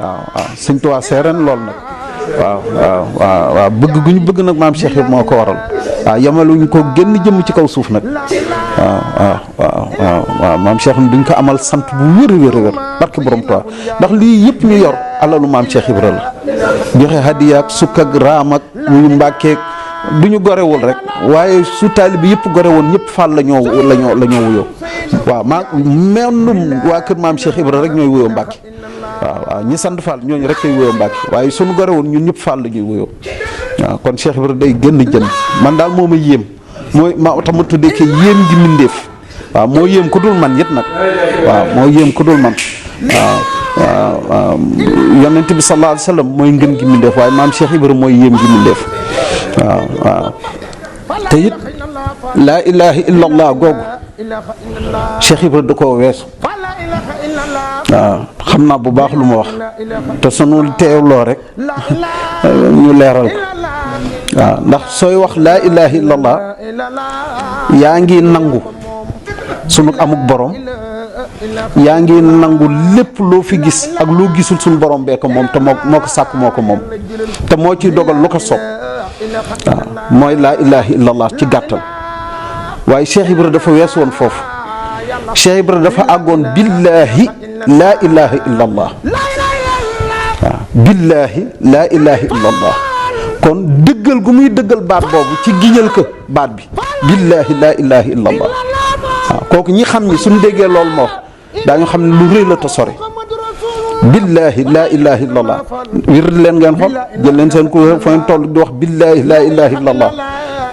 waaw sëñ Tuubaa seereen lool nag waaw bëgg gu ñu bëgg nag maam Cheikh Ibra moo ko waral waaw yamaluñ ko génn jëm ci kaw suuf nag waaw maam Cheikh duñ ko amal sant bu wér barke borom Tuubaa ndax lii yëpp ñu yor alalu maam Cheikh Ibra la joxe hadiya ak sukk ak raam ak muy mbàkkeeg du ñu gorewul rek waaye su taalibe yëpp gore woon ñëpp Fall la ñoo wuyoo waaw mennum waa kër maam Cheikh Ibra rek ñooy wuyoo Mbàkke waaw ñi sant Fall ñooñu rek koy wuyoo Mbàkke waaye suñu gore woon ñun ñëpp Fall la ñuy wuyoo waaw kon Cheikh Ibra day gën jëm man daal moo ma yéem mooy ma tax ma tuddee ke yéem gi mindeef waaw moo yéem ku dul man it nag waaw moo yéem ku dul man waaw yonent bi sallallahu alayhi wa sallam mooy ngën gi mindeef waaye maam Cheikh Ibra mooy yéem gi mindeef waaw te it laa ilaha illallah googu Cheikh Ibra da koo weesu waaw xam naa bu baax lu ma wax te sunu teewloo rek ñu leeral ko waaw ndax sooy wax laa ilaha illallah yaa ngi nangu sunu amuk borom yaa ngi nangu lépp loo fi gis ak loo gisul sunu borom bee ko moom te moo ko sàkk moo ko moom te moo ciy dogal lu ko soob waaw mooy laa ilaha illallah ci gàttal waaye Cheikh Ibra dafa wees woon foofu Cheikh Ibra dafa àggoon billahi laa ilaha illallah waaw billahi laa ilaha illallah kon dëggal gu muy dëggal baat boobu ci giñal ko baat bi billahi laa ilaha illallah waaw kooku ñi xam ni suñu déggee loolu moo wax daañu xam ne lu rëy la te sori billahi laa ilaha illallah wir leen ngeen xool jël leen seen kuréel fa ngeen toll di wax billahi laa ilaha illallah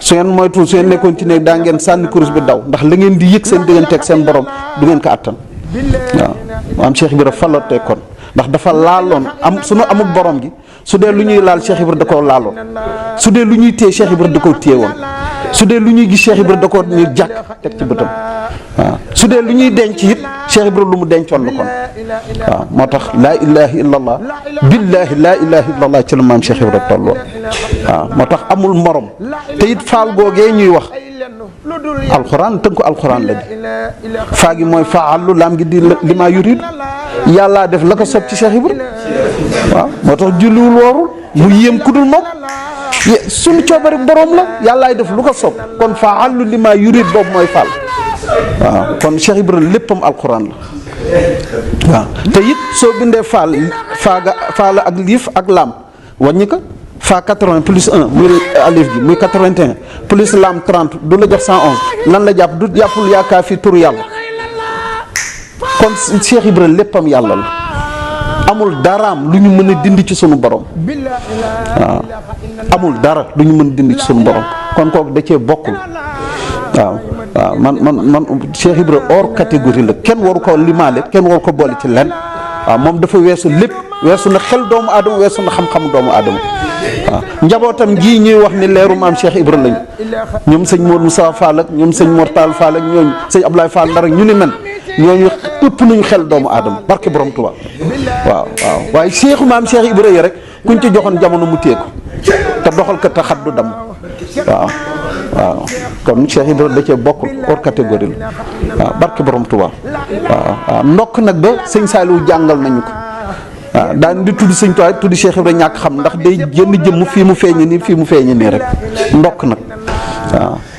su ngeen moytu su ngeen nekkoon ci ne daa ngeen sànni kurus bi daw ndax la ngeen di yëg seen digganteeg seen borom du ngeen ko attan waaw maam Cheikh Ibra fallootee kon ndax dafa laaloon am sunu amul borom gi su dee lu ñuy laal Cheikh Ibra da koo laaloon su dee lu ñuy téye Cheikh Ibra da koo téye woon su dee lu ñuy gis Cheikh Ibra da koo ni jàkk teg ci bëtam waaw su dee lu ñuy denc it Cheikh Ibra lu mu dencoon la kon waaw moo tax laa ilaha illallah billahi laa ilaha illallah ci la maam Cheikh Ibra tolloon waaw moo tax amul morom te it faal googee ñuy wax alquran tënku alquran la di faa gi mooy faalu laam gi di lima youride yàllaa def la ko sob ci Cheikh Ibra waaw moo tax julliwul woorul mu yéem ku dul moom suñu coobare borom la yàllaay def lu ko sob kon faalu lima youride boobu mooy faal waaw kon Cheikh Ibra léppam alquran la waaw te it soo bindee faal ak liif ak laam wàññi ko fa 80 plus 1 muy alif gi muy 81 plus lam 30 du la jox 111 lan la jàpp du jàppul yaakaar fi turu yàlla kon Cheikh Ibra léppam yàlla la amul daraam lu ñu mën a dindi ci sunu borom waaw amul dara lu ñu mën a dindi ci sunu borom kon kooku da cee bokkul waaw man Cheikh Ibra hors catégorie la kenn waru ko limaale kenn waru ko boole ci lenn waaw moom dafa weesu lépp weesu na xel doomu aadama weesu na xam-xam doomu aadama waaw njabootam gii ñuy wax ni leeru maam Cheikh Ibra lañu ñoom sëñ Modou Moussa Fall ak ñoom sëñ Mortal Fall ak ñooñu sëñ Ablaye Fall Ndar ak ñu ni mel ñooñu ëpp nañu xel doomu aadama barke borom Tuubaa waaw waaye Cheikhu maam Cheikh Ibra yi rek kuñ ci joxoon jamono mu téye ko te doxal ko te xat du dam waaw kon Cheikh Ibra da cee bokkul hors catégorie la waaw barke borom Tuubaa waaw ndokk nag ba sëñ Saliou jàngal nañu ko waaw daan di tudd sëñ Tuubaa tudd Cheikh Ibra ñàkk xam ndax day jënd jëmm fii mu feeñe nii fii mu feeñe nii rek ndokk nag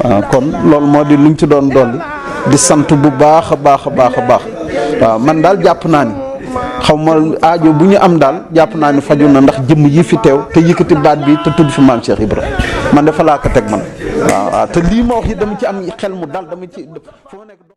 waaw kon loolu moo di luñ ci doon dolli di sant bu baax a baax waaw man daal jàpp naa ni xaw ma aajo bu ñu am daal jàpp naa ni faju na ndax jëmm yi fi teew te yëkkati baat bi te tudd fi maam Cheikh Ibra man dafa laa ko teg man waaw te lii ma wax yi dama ci am xel mu dal dama ci fu ma nekk